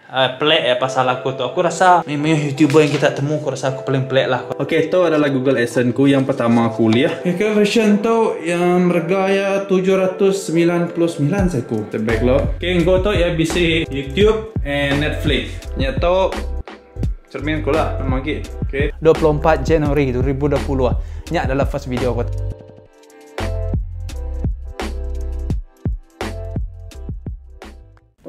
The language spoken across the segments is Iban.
Pelik ya pasal aku tu. Aku rasa mayuh youtuber yang kita temu aku rasa aku paling pelik lah. Ok tu adalah Google AdSense ku yang pertama aku ulih. Ok version tu yang rega iya 799 seiku. Kita back lo. Ok engku tu iya bisi YouTube and Netflix. Nya tu cermin ku lah nama agi. Ok. 24 Januari 2020 nya adalah first video aku.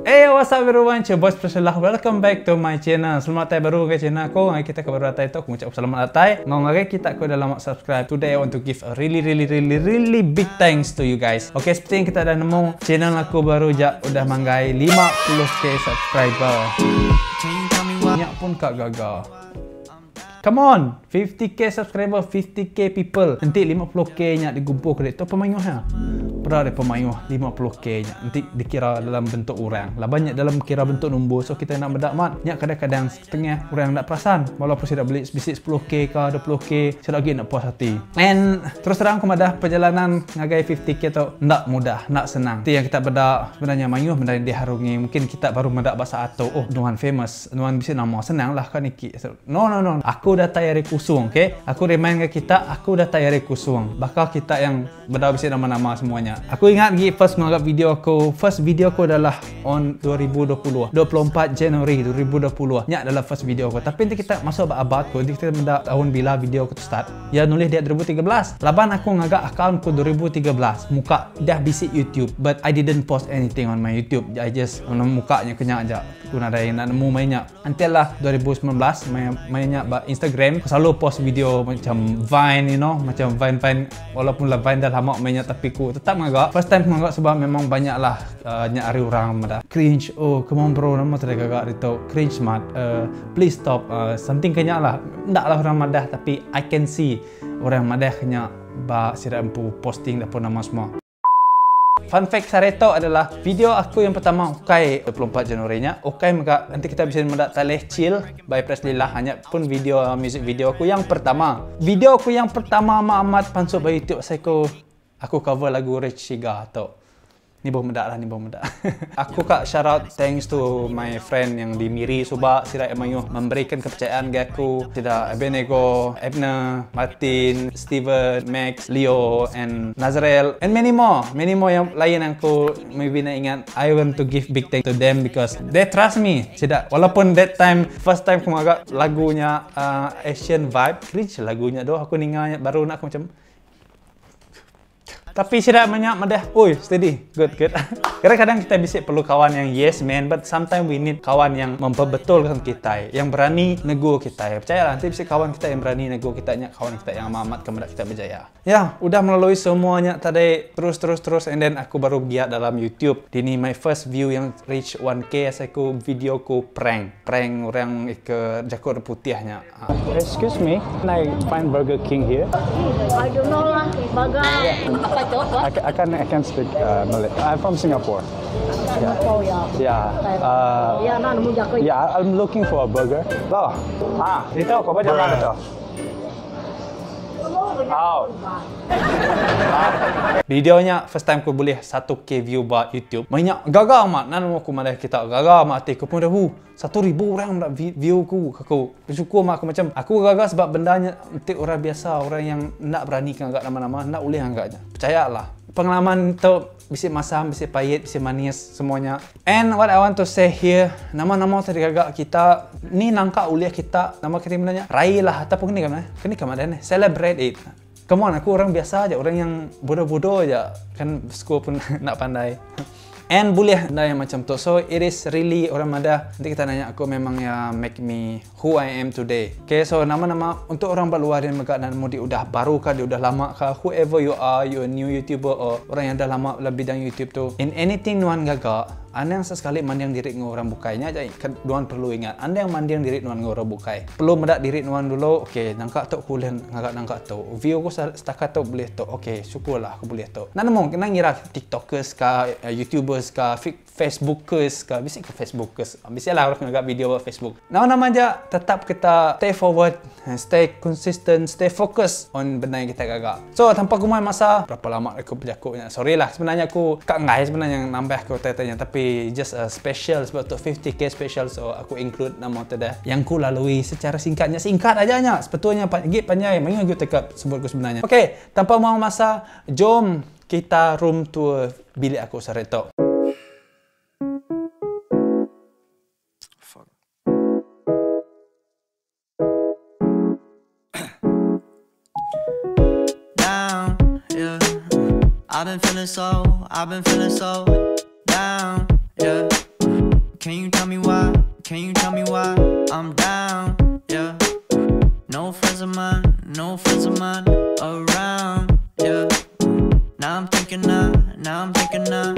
Hey what's up everyone, it's your boy Special lah. Welcome back to my channel. Selamat datai baru ngagai channel aku. Ngagai kita ke baru datai tu aku ngucap selamat datai. Enggau ngagai kita ke udah lama subscribe. Today I want to give a really really really really big thanks to you guys. Okay, seperti yang kita dah nemu, channel aku baru ja udah manggai 50k subscriber. Nya pun ka gaga. Come on, 50k subscriber, 50k people. Enti 50k nya digumpul ke ditu pemayuh nya. Peda deh pemayuh 50k nya enti dikira dalam bentuk orang. Laban nya dalam kira bentuk nombor so kitai enda meda mat. Nya kadang-kadang setengah orang enda perasan walaupun sida beli bisi 10k ka 20k sida agi enda puas ati. And terus terang aku madah perjalanan ngagai 50k tu enda mudah, enda senang. Ti yang kita meda sebenarnya mayuh benda diharungi mungkin kita baru meda ba saat tu oh nuan famous, nuan bisi nama senang lah ka niki. No no no aku datai ari kusung ok aku remind ngagai kita aku datai ari kusung baka kita yang bedau bisi nama nama semua nya aku ingat gi first ngaga video aku first video aku adalah on 2020 24 January 2020 nya adalah first video aku tapi enti kita masuk ba about ku enti kita meda taun bila video aku tu start ya nulih dia 2013 laban aku ngaga account ku 2013 muka dah bisi YouTube but I didn't post anything on my YouTube I just muka nya kenya aja aku nadai enda nemu maya nya. Until lah 2019 maya maya nya ba Instagram aku selalu post video macam Vine you know macam Vine Vine walaupun lah Vine dah lama maya nya tapi ku tetap ngaga first time ku ngaga sebab memang banyak lah uh, nya ari orang madah cringe oh come on bro nama tadi gaga ditu cringe mat uh, please stop uh, something kenya lah ndak lah orang madah tapi I can see orang madah kenya ba sida empu posting dapur nama semua. Fun fact sehari tu adalah video aku yang pertama ukai 24 Januari nya ukai mega enti kita bisi meda Taleh Chill by Presley Lah nya pun video music video aku yang pertama. Video aku yang pertama amat amat pansut ba YouTube asai ku aku cover lagu Rich Siga tu. Ni boh meda lah ni boh meda. aku ka shout out thanks to my friend yang di Miri suba sida mayuh memberikan kepercayaan ngagai aku sida Abednego, Abner, Martin, Steven, Max, Leo and Nazrel and many more. Many more yang lain yang aku maybe nak ingat. I want to give big thank to them because they trust me. Sida walaupun that time first time aku ngaga lagunya uh, Asian vibe, cringe lagunya doh aku ninga baru nak aku macam Tapi sida menya madah, oi steady, good good. Kadang-kadang kita bisi perlu kawan yang yes man, but sometimes we need kawan yang memperbetulkan kitai, yang berani negur kitai. Percayalah, enti bisi kawan kita yang berani negur kita nya kawan kita yang amat-amat ke meda kita berjaya. Ya, udah melalui semua nya tadi terus terus terus and then aku baru giat dalam YouTube. Dini my first view yang reach 1k asai ku video ku prank. Prank orang ke jaku orang putih nya. Excuse me, can I find Burger King here? I don't know lah. Burger apa tu? I, I can I can speak uh, Malay. I'm from Singapore. Singapore, ya. Yeah. Uh, Ya, nak nemu jaga. yeah, I'm looking for a burger. Loh. Ah, itu kau baca mana tu? Oh. Video nya first time ku bulih 1k view ba YouTube. Banyak gaga amat nan aku madah kita gaga amat ati ku pun dah hu 1000 orang meda view ku aku. Bersyukur amat aku macam aku gaga sebab benda nya enti orang biasa orang yang enda berani ke ngaga nama-nama enda ulih ngaga nya. Percaya lah. Pengalaman tu bisi masam, bisi pait, bisi manis semua nya. And what I want to say here, nama-nama ti digaga kita ni nangka ulih kita nama kati benda nya raih lah ataupun keni ka meh, keni ka madah neh celebrate it. Come on, aku orang biasa aja, orang yang bodoh-bodoh aja. Kan school pun nak pandai. And boleh enda yang macam tu. So it is really orang madah nanti kita nanya aku memang ya make me who I am today. Okay, so nama-nama untuk orang ba luar yang mega nemu di udah baru kah, di udah lama kah, whoever you are, you a new YouTuber or orang yang dah lama dalam bidang YouTube tu, in anything nuan gaga, Anang sesekali manding diri enggau orang bukai. Nya aja ke nuan perlu ingat. Anang manding diri nuan enggau orang bukai. Perlu meda diri nuan dulu, okey nangka tu aku ulih ngaga nangka tu. View aku setakat tu bulih tu. Okey syukurlah aku bulih tu. Enda nemu enda ngira tiktokers ka, youtubers ka, facebookers ka, bisi ke facebookers. Bisi lah orang ngaga video ba facebook. Nama nama aja tetap kita stay forward, stay consistent, stay focus on benda yang kita gaga. So tanpa ku muai masa, berapa lama aku bejaku nya. Sorry lah sebenarnya aku ka enggai sebenarnya nambah ke utai-utai nya tapi Tapi just a special sebab tu 50k special so aku include nama tu dah. Yang ku lalui secara singkatnya singkat aja nya. Sebetulnya gig panjai mayuh agi tekap sebut ku sebenarnya. Okey, tanpa buang masa, jom kita room tour bilik aku sehari tu. Down, yeah. I've been feeling so, I've been feeling so down, yeah. Can you tell me why? Can you tell me why I'm down, yeah. No friends of mine, no friends of mine around, yeah. Now I'm thinking I, now I'm thinking I.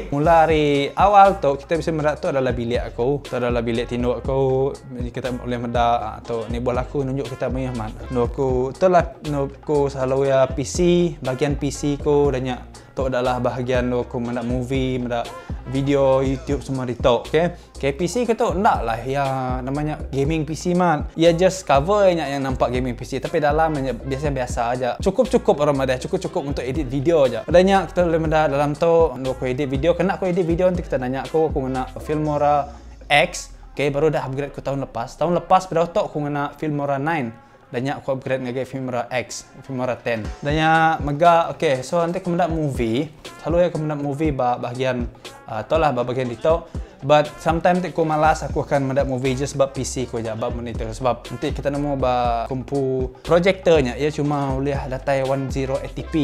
Mula ari awal tu kita bisa merak tu adalah bilik aku, tu adalah bilik tinduk aku. Kita boleh medak tu ni buah aku nunjuk kita mayuh mat. Nu aku tu lah nu aku selalu ya PC, bahagian PC ku dan nya tu adalah bahagian nu aku mendak movie, mendak video YouTube semua di tu. Okey. Okay, PC ke tu ndak lah ya namanya gaming PC mat. Ya just cover nya yang nampak gaming PC tapi dalam nya biasa-biasa aja. Cukup-cukup orang ada, cukup-cukup untuk edit video aja. Adanya kita boleh mendak dalam tu nu aku edit video, kena aku edit video nanti kita nanya aku, aku ngena Filmora X. Okey, baru dah upgrade ku tahun lepas. Tahun lepas pada tu aku ngena Filmora 9. Dan nya aku upgrade ngagai Filmora X, Filmora 10. Dan nya mega, okey, so nanti aku mendak movie. Selalu ya aku mendak movie ba bahagian uh, lah ba bahagian itu. But sometimes aku malas, aku akan mendak movie just sebab PC ku aja, bab monitor. Sebab nanti kita nemu ba kumpu projektornya, ia cuma boleh datai 1080p,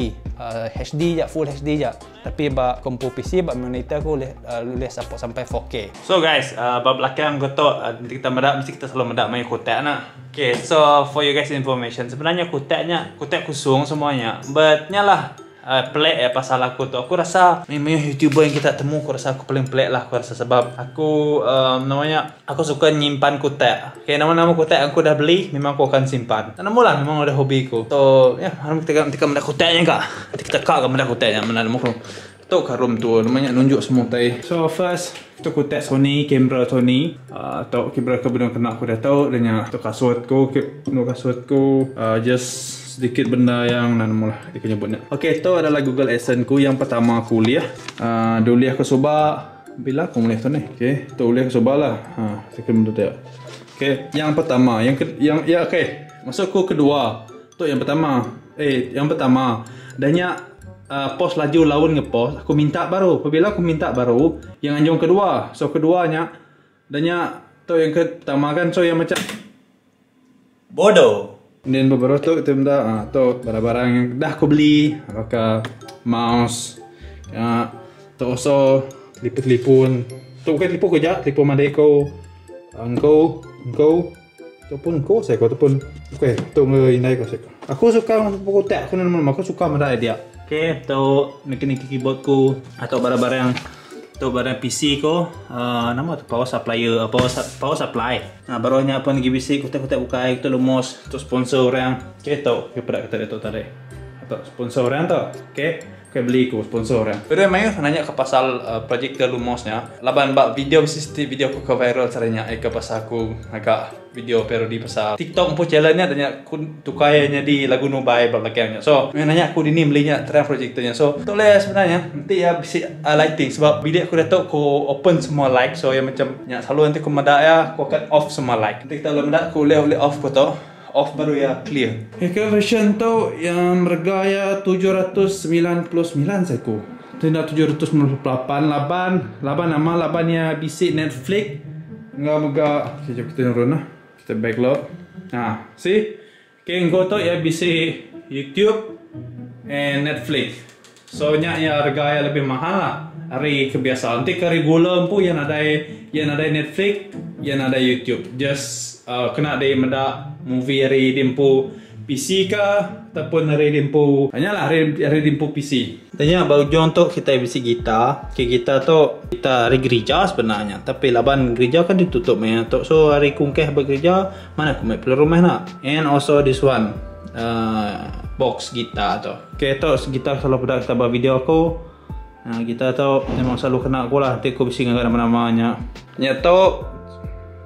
HD je, full HD je. Tapi ba kumpu PC, ba monitor aku boleh boleh support sampai 4K. So guys, bab belakang aku tu, nanti kita mendak, mesti kita selalu mendak main kotak nak. Okay, so for you guys information, sebenarnya kotaknya kotak kosong semuanya. But nyalah pelik ya pasal aku tu. Aku rasa memang YouTuber yang kita temu, aku rasa aku paling pelik lah aku rasa sebab aku namanya aku suka nyimpan kotak. Okay, nama-nama kotak aku dah beli memang aku akan simpan. Nama lah memang ada hobi ku. So, ya, yeah, kita kita mendak kotaknya kak. Nanti kita kak ke mendak kotaknya mana nama aku. Tu kat room tu namanya nunjuk semua tai. So first tu kotak Sony, kamera Sony. Tu kamera ke belum kena aku dah tahu dan ya tu kasut ku, nu kasut ku just sedikit benda yang nak mula dia nyebutnya. Okey, tu adalah Google AdSense ku yang pertama aku liah. Dulu liah aku cuba bila aku mulai tu ni. Okey, tu liah aku cuba lah. Ha, saya kena tu. Okey, yang pertama, yang ke, yang ya okey. Masuk ku kedua. Tu yang pertama. Yang pertama. Dahnya post laju lawan ngepost, aku minta baru. Apabila aku minta baru, yang anjung kedua. So keduanya dahnya tu yang pertama kan, so yang macam bodoh. Dan beberapa tu kita benda, tu barang-barang yang dah aku beli, apakah mouse, ya, tu also telefon-telefon. Tu bukan telefon kerja, telefon madeko, engkau, engkau, tu pun engkau saya kau tu pun. Okey, tu ngai kau saya. Aku suka kotak, aku nama aku suka benda dia. Okey, tu mechanical keyboard ku atau barang-barang tu barang PC ku, nama tu power supplier, power supply. Nah, barunya pun GBC kotak-kotak bukai tu lumos, tu sponsor orang. Okey, tu kepada kita tu tadi. Atau sponsor orang tu. Okey, okey beli ku sponsor orang. Pero mayu nanya ke pasal projector lumosnya. Laban bab video CCTV video aku ke viral caranya ke pasal aku agak video parodi pasal TikTok pun challenge-nya tanya aku tukainya di lagu Nubai bab belakangnya. So, mayu nanya aku dini belinya terang projectornya. So, tu lah sebenarnya nanti ya bisi lighting sebab bilik aku dah tu aku open semua light. So, yang macam yang selalu nanti aku mendak ya, aku akan off semua light. Nanti kita boleh mendak aku boleh off aku tu. Off baru ya clear. Okay, version tu yang harga ya 799 saya ku. Tidak 798 laban, laban nama labannya bisik Netflix. Enggak mega. Okay, jom kita turun lah. Kita back lo. Nah, see? Okay, engkau tu ya bisik YouTube and Netflix. So nya ya harga ya lebih mahal lah. Hari kebiasaan nanti ke regular pun yang ada Netflix, yang ada YouTube. Just kena ada mendak movie hari dimpu PC ke ataupun hari dimpu hanyalah hari dimpu PC. Tanya baru untuk kita bisi gitar. Okay, gitar tu kita hari gereja sebenarnya, tapi laban gereja kan ditutup ya. So hari kungkeh bergereja mana aku mai pulang rumah nak. And also this one box gitar tu. Okay, tu gitar selalu pada kita buat video aku. Nah, gitar tu memang selalu kena aku lah. Nanti aku bisi dengan nama-namanya. Nya tu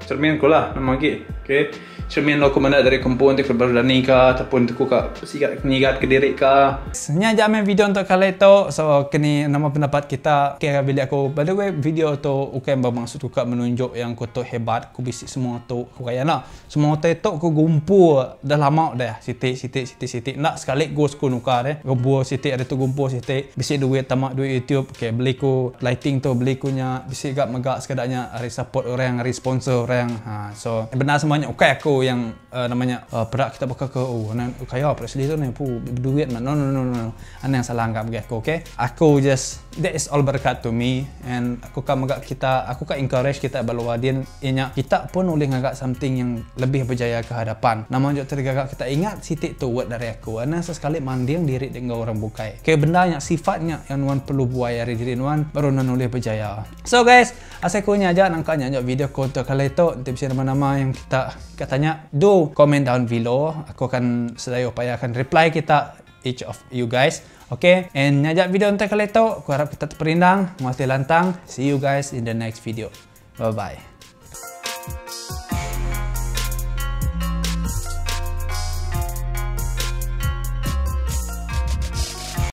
cermin aku lah nama lagi. Okay. Cermin aku meda dari kempun ti baru dani ka ataupun ku ka sigat nyigat kediri ka. Nya aja meh video untuk kali tu. So kini nama pendapat kita kira bilik aku. By the way video tu ukai bermaksud ku ka menunjuk yang ku tu hebat, ku bisi semua tu, ku kaya nah. Semua utai tu ku gumpul dah lama dah siti siti siti siti enda sekali gus ku nukar deh. Gumpul siti ari tu gumpul siti bisi duit tama duit YouTube okay beli ku lighting tu beli ku nya bisi ga mega sekeda nya ari support orang ari sponsor orang ha so bendar semua nya ukai aku yang uh, nama nya uh, peda kita baka ke oh nan kaya Presley tu ni pu beduit no no no no anang salah anggap bagi aku okay aku just that is all berkat to me and aku ka mega kita aku ka encourage kita ba luar din iya nya kita pun ulih ngaga something yang lebih berjaya ke hadapan nama juk ti digaga kita ingat siti tu word dari aku anang sesekali manding diri dik enggau orang bukai okay benda nya sifat nya yang nuan perlu buai ari diri nuan baru nuan ulih berjaya so guys asai ku nya aja nangka nya juk video ku untuk kali tu enti bisi nama-nama yang kita ka tanya do comment down below aku akan sedaya upaya akan reply kita each of you guys. Okay, and nya aja video untuk kali tu. Aku harap kita terperindang, muati lantang. See you guys in the next video. Bye bye.